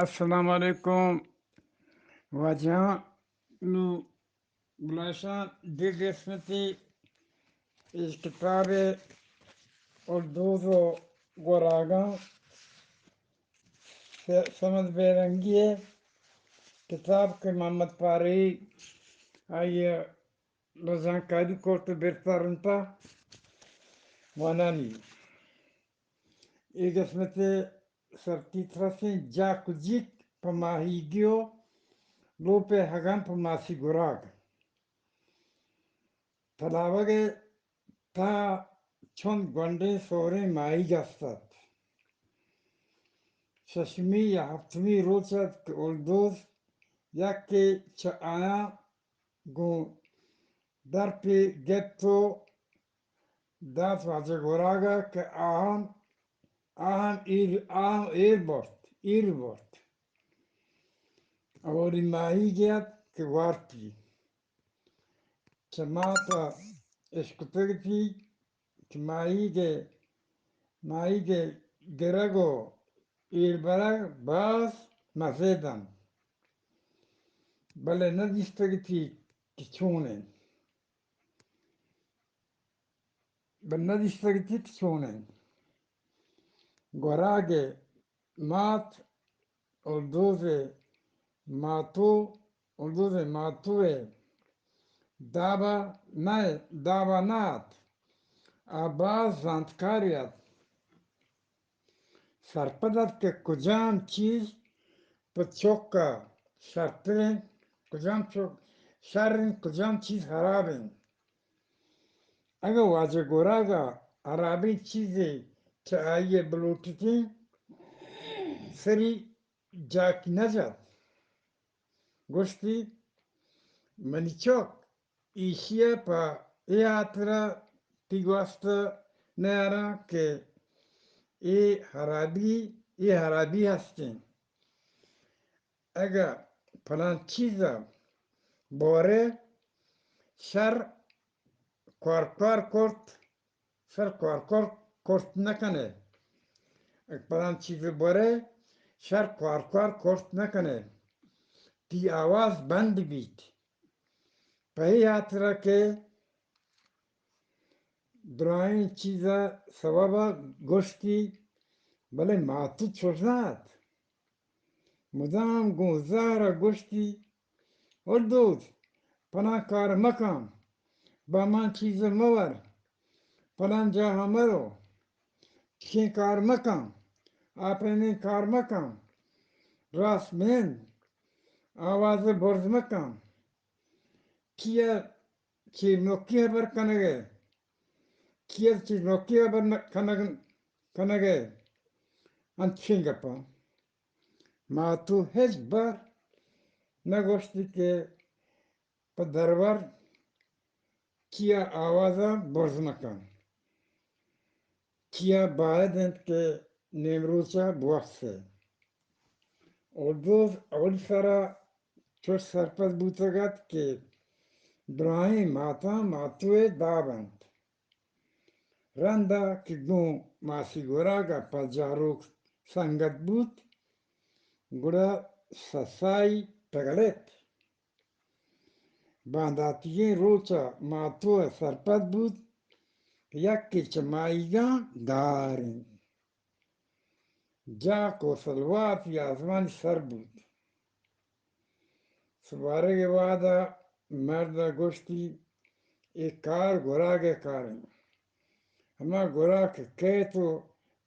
السلام علیکم واجہاں۔ نوں بلاشاں دگہ قسمتے اے کتاب ءِ الدوز ءُ گوراگاں، س-، سمد بیرنگی ءِ کتاب کہ محمد پارہی آئی ءَ رضاکاری کرت ءُ برتارنت ءَ وانانی۔ اے قسمت ءِ سرتیتر است اِنت جاک ءُ جیک پہ ماہیگی ءُ لوپ ءِ ہگن پہ ماسی گراگ۔ تلاوگ ءِ تہا چنت گونڈیں سوریں ماہیگ است اَت۔ ششمی یا ہپتمی روچ اَت کہ الدوز یکے چہ آیاں گوں درپے گپت ءُ دات واجہ گوراگ ءَ کہ آہاں، آہاں ایر، آہاں ایر برت، ایر برت۔ اولی ماہیگے اَت کہ وارتی۔ چہ مات ءَ اشکتگ اَتی کہ ماہیگ ءِ، ماہیگ ءِ گرگ ءُ ایر برگ باز مزے دنت، بلے نہ دیستگ اَتی کہ چون اِنت، بلے نہ دیستگ اَتی کہ چون اِنت۔ گوراگ ءِ مات الدوز ءِ ماتو، الدوز ءِ ماتو ءِ داب ءَ نہ، داب ءَ نہ اَت۔ آ باز زانتکارے اَت۔ سرپد اَت کہ کجام چیز پہ چک ءَ شرتر اِنت، کجام چک شر اِنت، کجام چیز ہراب اِنت۔ اگاں واجہ گوراگ ءَ ہرابیں چیزے چہ آئی ءَ بلوٹتیں، سری جاکی نہ جت۔ گوشتی، منی چک، ایشی ءَ پہ اے ہاترا تئی گوست ءَ نیاراں کہ اے ہرابی، اے ہرابی ہستیں۔ اگاں پلان چیز ءَ بورے، شر کوار کوار کرت، شر کوار کوار کرت نہ کن ئے۔ اگاں پلان چیز ءَ بورے، شر کوار کوار کرت نہ کن ئے۔ تئی آواز بند بیت۔ پہ اے ہاترا کہ درائیں چیز ءِ سوب ءَ گوشتی، بلے ماتو چوش نہ اَت۔ مدام گوں زہر ءَ گوشتی، الدوز، پلان کار مکن، بہ من چیز مور، پلان جاہ مرو، چشیں کار مکن، آپیمیں کار مکن، راست مند، آواز برز مکن۔ کیا چہ نوکی ہبر کنگ ئے؟ کیا چہ نوکی ہبر نہ کنگ، کنگ ئے؟ انچیں گپاں ماتو ہچ بر نہ گوشتی کہ پہ درور کیا آواز ءَ برز مکن۔ کیا باید اِنت کہ نیمروچ ءَ بوپسے۔ الدوز اولی سر ءَ چوش سرپد بوتگ اَت کہ دراہیں ماتاں ماتو ءِ داب اَنت۔ رند ءَ کہ گوں ماسی گوراگ ءَ پجاروک سنگت بوت، گڑا سسائی پگل اِت۔ بانداتیگیں روچ ءَ ماتو ءَ سرپد بوت کہ یکے چہ ماہیگاں دار اِنت۔ جاک ءُ سلواتی آزمانی سر بوت۔ سبارگ ءِ وہد ءَ مرد ءَ گوشتی، اے کار گراگ ءِ کار اِنت۔ ہما گراگ کہ کئیت ءُ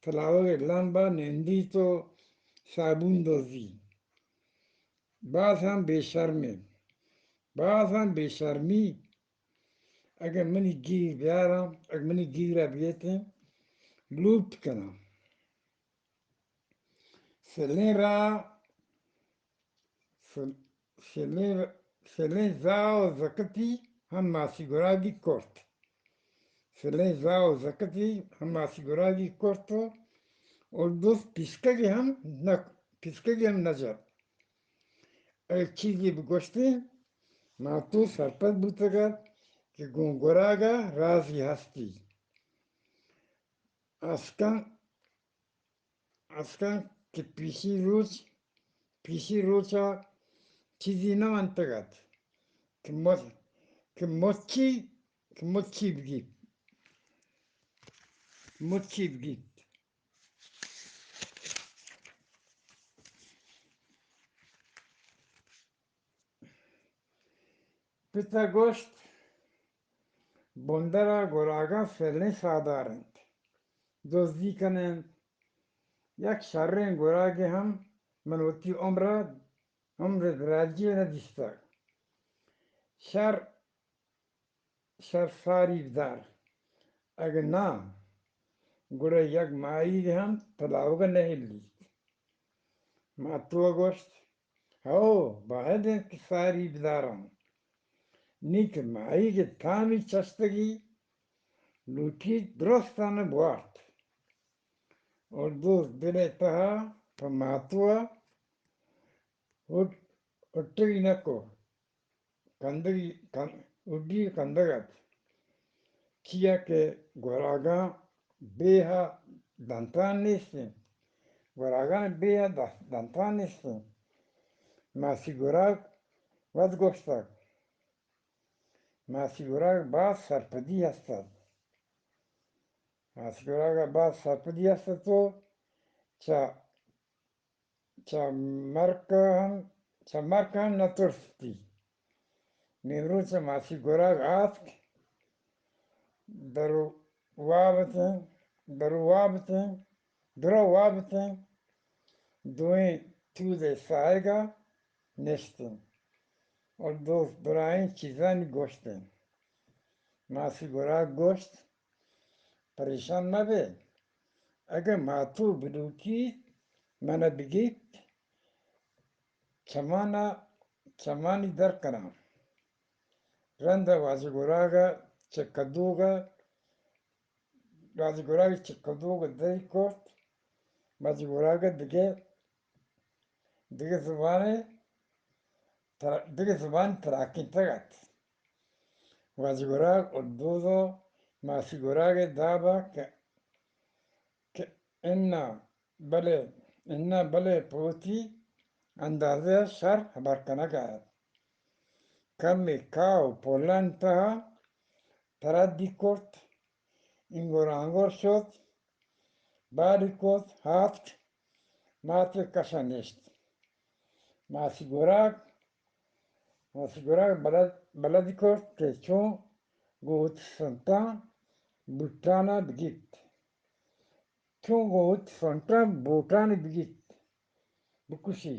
تلاوگ ءِ لمب ءَ نندیت ءُ صابون دزی۔ باز ہم بے شرمیں، باز ہم بے شرمی۔ اگہ منی گیر بیاراں، اگہ منی گیر ءَ بیتیں، لوٹ کناں۔ سلیں راہ، سل-، سلیں، سلیں زاہ ءُ زکتی ہم ماسی گراگی کرت۔ سلیں زاہ ءُ زکتی ہم ماسی گراگی کرت ءُ الدوز پیسکگی ہم نہ، پیسکگی ہم نہ جت۔ اگہ چیزے بگوشتیں، ماتو سرپد بوتگ اَت کہ گوں گراگ ءَ رازے ہستی۔ اسکاں، اسکاں کہ پیشی روچ پیشی روچا چیزی نہ منتگ ات کہ مچ-، کہ مچی، کہ مچی بگیت، مچی بگیت۔ پت ءَ گوشت، بندر ءَ گراگاں سلیں ساہ دار انت، دزی کن انت۔ یک شریں گراگے ہم من وتی عمر ءَ، عمر دراجی ءَ نہ دیستگ۔ شر، شر ساری بدار، اگہ ناں، گڑا یک ماہیگ ہم تلاوگ ءَ نہ ہلیت۔ ماتو ءَ گوشت، ہو، باید انت کہ ساری بداراں۔ نی کہ ماہیگ ءِ تامی چشتگی لوٹیت درستاں بوارت۔ اور دوست دل ءِ تہا پہ ماتو ءَ ہٹ-، ہٹگی نہ کو۔ کندگی، کن-، اڈی کندگ ات، چیا کہ گوراگاں بیہ ءَ دنتان نیست انت، گوراگاں بیہ ءَ دس-، دنتان نیست انت۔ ماسی گوراگ وت گوشتگ، ماسی گوراگ باز سرپدی ہست ات، ماسی گوراگ ءَ باز سرپدی ہست ات و چہ چہ مرک ءَ ہم، چہ مرک ءَ ہم نہ ترستی۔ نیمروچ ءَ ماسی گوراگ آتک، درو واب اتیں، درو واب اتیں، درو واب اتیں، دوئیں تود ءِ ساہگ ءَ نشتیں اور دوست درائیں چیزانی گوشتیں۔ ماسی گوراگ گوشت، پریشان مہ بے، اگہ ماتو بلوٹیت، من ءَ بگیپت، چمانا، چمانی در کناں۔ رند ءَ واجہ گوراگ ءَ چہ کدوگ ءَ، واجہ گوراگ ءَ چہ کدوگ ءَ دری کرت، واجہ گوراگ ءَ دگہ دگہ زبان ءَ ترا-، دگہ زبان تراکینتگ ات۔ واجہ گراگ اردوز ءُ ماسی گراگ ءِ داب ءَ کہ، کہ اناں بلے، اناں بلے پہ وتی اندازہ ءَ شر ہبر کنگ ءَ ات۔ کمے کاہ ءُ پلانی تہا تردی کرت، انگر آنگر شت، باری کت، ہاتک، مات ءِ کش ءَ نشت۔ ماسی گراگ، ماسی گراگ بلد، بلدی کرت کہ چون گوں وتی سنٹاں بوٹان ءَ بگیپت۔ چون گوں وتی سنٹاں بوٹان ءَ بگیپت، بکشی۔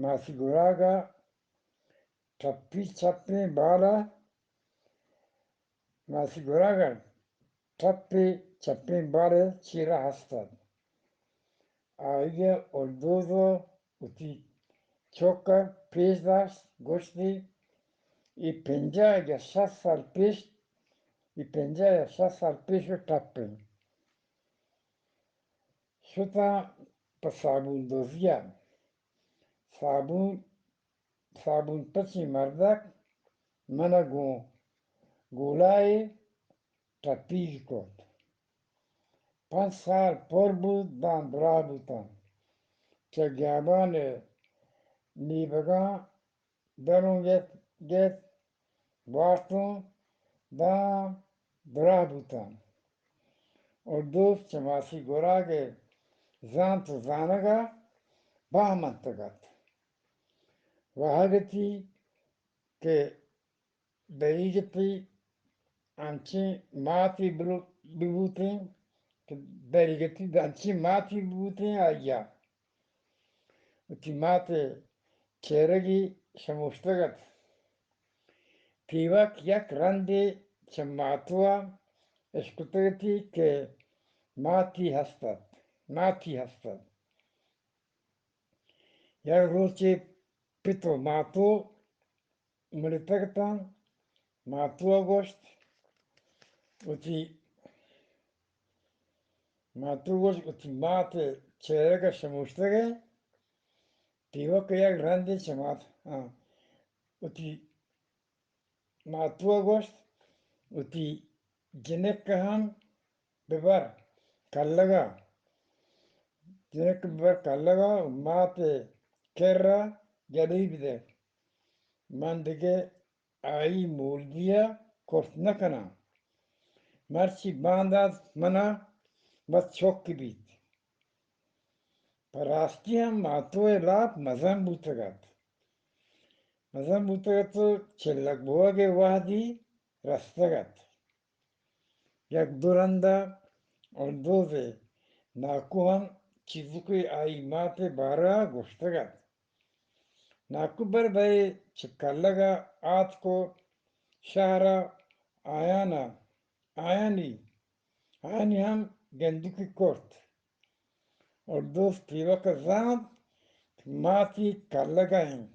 ماسی گراگ ءَ ٹپی چپیں بال ءَ، ماسی گراگ ءَ ٹپی چپیں بال ءِ چیر ءَ ہست ات۔ آئی ءَ اردوز ءَ وتی چک ءَ پیش داشت، گوشتی، اے پنجاہ یا شست سال پیش، اے پنجاہ یا شست سال پیش ءِ ٹپ انت۔ شتاں پہ صابون دزی ءَ۔ صابون، صابون پچیں مردک من ءَ گوں گولائے ٹپیگ کت۔ پنچ سال پر بوت، داں دراہ بوتاں۔ چہ گیابان ءِ نیبگاں دروں گیت، گیت، بارتوں، داں دراہ بوتاں۔ اردوز چہ ماسی گراگ ءِ زانت ءُ زانگ ءَ بہمنتگ ات۔ واہگتی کہ دریگتی انچیں ماتی بلو-، ببوتیں کہ دریگتی انچیں ماتی ببوتیں، آئی ءَ وتی مات ءِ چہرگی شموشتگ ات۔ تیوک یک رندے چہ ماتو ءَ اشکتگ اتی کہ ماتی ہست ات، ماتی ہست ات۔ یک روچے پت ءُ ماتو ملتگ اتاں۔ ماتو ءَ گوشت، وتی، ماتو گوشت، وتی مات ءِ چہرگ ءَ شموشتگ ئے۔ تیوک ءَ یک رندے چہ مات، آ، وتی ماتو ءَ گوشت، وتی جنک ءَ ہم ببر کلگ ءَ۔ جنک ببر کلگ ءَ ءُ مات ءِ کر ءَ گلے بدئے۔ من دگہ آئی مولگی ءَ کرت نہ کناں۔ مرچی باندات من ءَ بس چک بیت۔ پہ راستی ہم ماتو ءِ لاپ مزن بوتگ ات۔ مزن بوتگ ات ءُ چلگ بوگ ءِ وہدی رستگ ات۔ یک دو رند ءَ الدوز ءِ ناکو ہم چیزکے آئی مات ءِ بارہ ءَ گوشتگ ات۔ ناکو بر بئے چہ کلگ ءَ آتک ءُ شہر ءَ آیان ءَ، آیانی، آیانی ہم گندوکی کرت۔ الدوز پیوک ءَ زانت کہ ماتی کلگ ءَ انت۔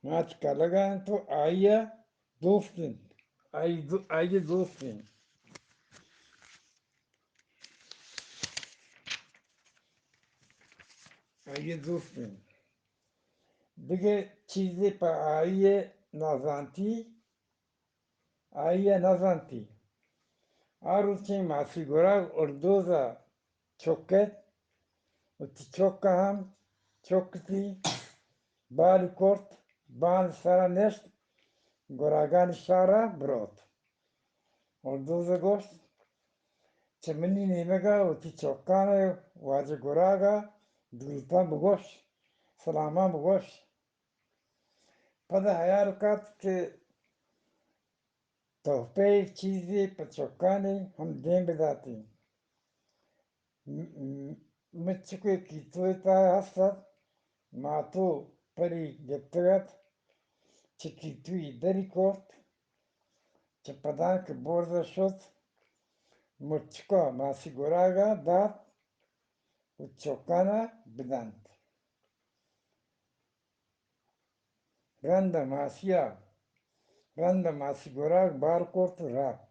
ماتی کلگ ءَ انت ءُ آئی ءِ دوست انت۔ آئی دو-، آئی ءِ دوست انت۔ آئی ءِ دوست انت۔ دگہ چیزے پہ آئی ءِ نازانتی آئی ءَ نہ زانتی۔ آ روچیں ماسی گراگ الدوز ءَ چک ات، وتی چک ءَ ہم چک تی بال کرت، باند سر ءَ نشت، گراگانی شہر ءَ بروت۔ الدوز ءَ گوشت، چہ منی نیمگ ءَ وتی چکان ءَ واجہ گراگ ءَ دروتاں بگوش، سلاماں بگوش۔ پدا ہیال کرت کہ تحفہ چیزے پہ چکانی ہم دیم بداتیں۔ م-، م-، مچکے کیتوئے تہا ہست ات، ماتو پری گپتگ ات، چہ کیتوئی دری کرت، چہ پدانکہ برز ءَ شت، مچکا ماسی گراگا دات و چکانا بدنت۔ رند ءَ ماسیا، رند ءَ ماسی گراگ بار کرت و رپت۔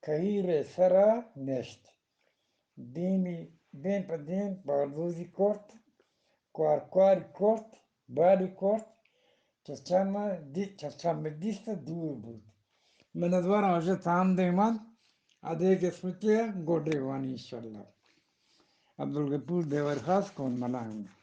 کہیر ءِ سرا نشت۔ دیمی، دیم پہ دیم بالدوزی کرت، کوار کواری کرت، بالی کرت، چہ چم دی-، چہ چم دیست دور بوت۔ منتوار آجا تام دیمان، ادے قسمتی گوڈے وانی انشاءاللہ۔ عبدالغفور دیورخاص کون ملانگ۔